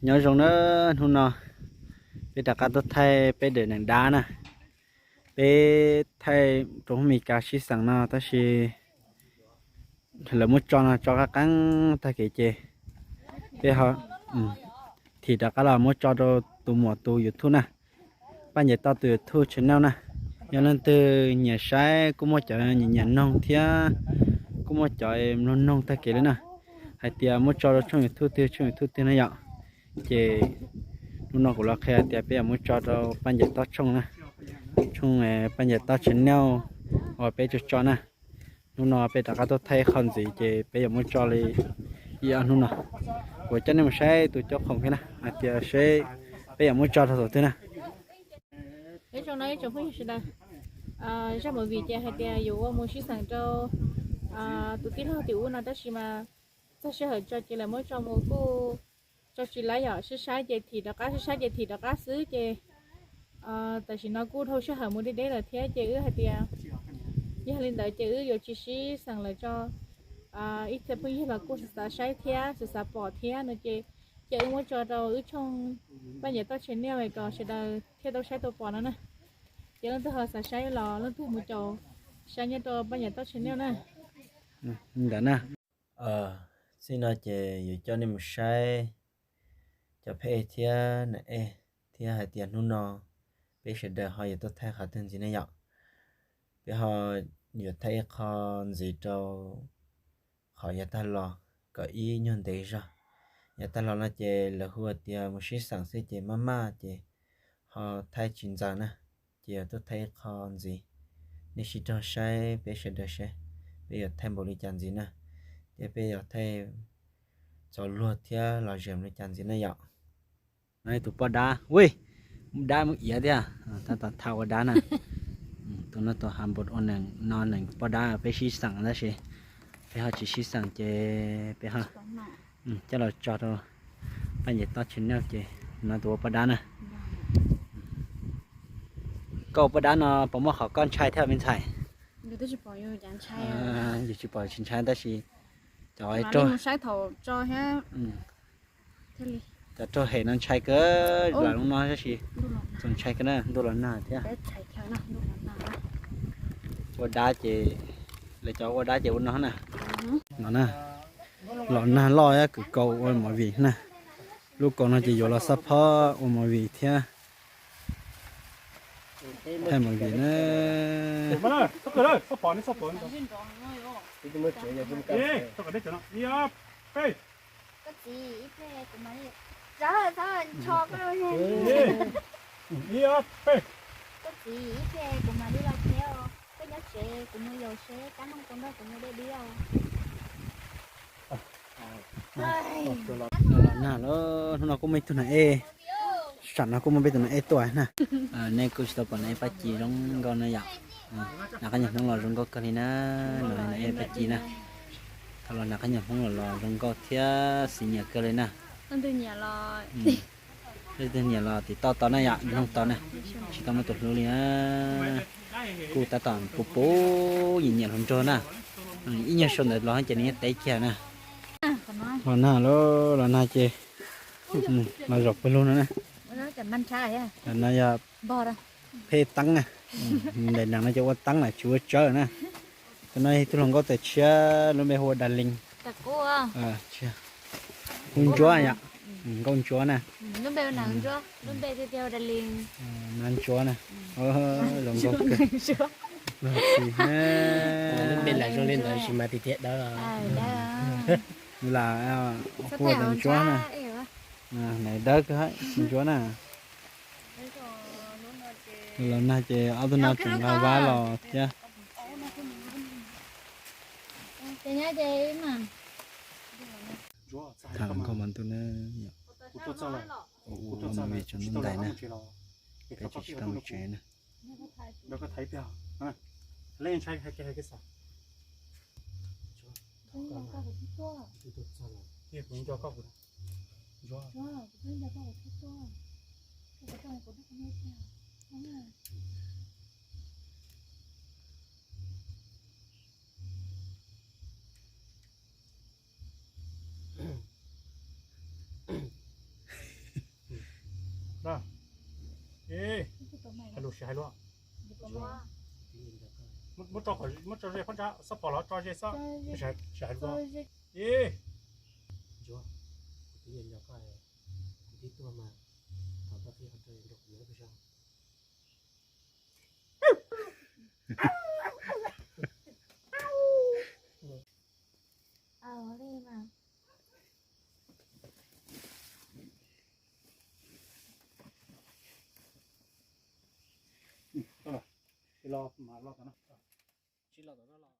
Nyob zoo na, hnub no peb rov qab tuaj thaij peb daim neeg dab na. Peb thaij rau hauv Mes Kas sib xeem no tab sis lawv muab tso no tso qab qeeb tag kev ces peb ho thim rov qab los muab tso rau tus muam tus YouTube na, Paj Ncaim Toj tus YouTube channel na. Yog leej twg nyiam saib kuj muaj cov nyiam nyiam noog thiab kuj muaj cov mloog noog tag kev li na, hais tias muab tso rau tshooj YouTube twg tshooj YouTube twg na yom. Ces hnub no kuv los qhia hais tias peb yuav muab tso rau Paj Ncaim Toj tshooj na, tshooj Paj Ncaim Toj channel uas peb tso tso na. Hnub no peb rov qab tuaj thaij qho ntxiv ces peb yuav muab tso li ib ob hnub no. Kuv coj nej mus saib tus coj khoom thiab na hais tias seb peb yuav muab tso rau thaum twg na. Nyob zoo no ib tsoom phooj ywg sawv daws, zaj movie ces hais tias yuav ua mus sib xeem rau tus tij laug tim ub no tab sis mas txog sij hawm tso ces lawv muab tso mus kuj tso tsis laib yom, sib saib ces thim rov qab, sib saib ces thim rov qab xwb ces tam sim no kuj dhau sij hawm mus deb deb lawm thiab ces wb hais tias yog li ntawd ces wb yuav tsis sib xeem lawm tso. Ib txhia phooj ywg los kuj xav xav saib thiab xav xav pom thiab no ces ces wb muab tso rau wb tshooj Paj Ncaim Toj channel kom sawv daws thiaj tau saib tau pom no na. Ces leej twg ho xav saib los leej twg mus caum saib nyob rau Paj Ncaim Toj channel na. Ntawd na, txij no ces yuav coj nej mus saib cov phab ej thiab nam ej thiab hais tias hnub no peb sawv daws ho yuav tuaj thaij qhov twg ntxiv ne yom. Peb ho yuav thaij ib qho ntxiv rau qhov yav tag los kom ib nyuag ntev zog. Yav tag los no ces lawv hu tias mus sib xeem xwb ces maj maj ces ho thaij tsis ntxaws na, ces yuav tuaj thaij ib qho ntxiv. Nej sib raug saib peb sawv daws seb peb yuav thaij npaum li cas ntxiv na, thiab peb yuav thaij txaus luag thiab los zem li cas ntxiv na yom. No tus poj dab, ui, dab muab iav thiab, tab tom thau ua dab na. Tus no tus ha npus ua neeg no neeg poj dab peb sib xeem tab sis peb ho tsis sib xeem ces peb ho coj los tso rau Paj Ncaim Toj channel ces no tus ua poj dab na. Koj ua poj dab no puas muaj qhov koj ntshai thiab me ntxhais? Yus tsis pom tsis ntshai tab sis cov cov raug hem no ntshai kawg, lam lub no tab sis txaus ntshai kawg na, ntuj los nag thiab. Ua dab ces, lawv cov ua dab ces ua no na. No na, los nag loj kws kaus ua movie na. Lub kaus no ces yuav los xab phob ua movie thiab. Thaij movie na. Koj txiv, ib pliag kuv mam li los thiab os. Koj nyob tsev kuv mus yaus seb kab noog puas nrog kuv mus deb dib os. Los nag lawm, hnub no kuj muaj ib tug nas ej, sam no kuj muaj peb tus nas ej tuaj na. Nej kuj tsis tau pom nas ej Paj Ci zoo nkauj na yom. Nas qab nyob Hmoob los zoo nkauj kawg li na, nas ej Paj Ci na. Thaum los nas qab nyob Hmoob los los zoo nkauj thiab xis nyiam kawg li na. Leej twg nyiam los tim toj tau na yom, mloog tau na, tsis tau muaj tus hlub li na. Kuj tab tom puv puv nyiam nyiam hluas nraug na. Ib nyuag sau ntawd los ces nws yeej teb kiag na. Los nag lawm, los nag ces los zaum pawg lug no na. No yog phej teeb na. Daim neeg no ces ua teeb lawm tsis ua tsawb na. Tus no yog ib tug hluas nkauj tawm tshiab, lub npe hu ua Das Lees. Hu Ntsuab yom. Nkauj Ntsuab na. Nab Ntsuab na. Zoo nkauj kawg. Lub npe lam zoo li ntawd sis mas tiag tiag dawb. Lam hu ua Ntsuab na. Nws dawb kawg, Ntsuab na. Los nag ces ob tug no tseem nqa vab los thiab. Tham nkauj mas ntuj na, ua movie tsaus ntuj ntais na, peb tsis tau mus tsev na. Na, ib, hais lus sim hais lus. Muab tso, muab tso ze phab ntsa, xob phom los tso ze xwb. Sim hais lus. Ib, Ntsuag, kuv twb nco koj, kuv twb tuaj mas, thaum koj twb nrog kuv nyob peb sab. Tsis los mas los tom no, tsis los tom no los.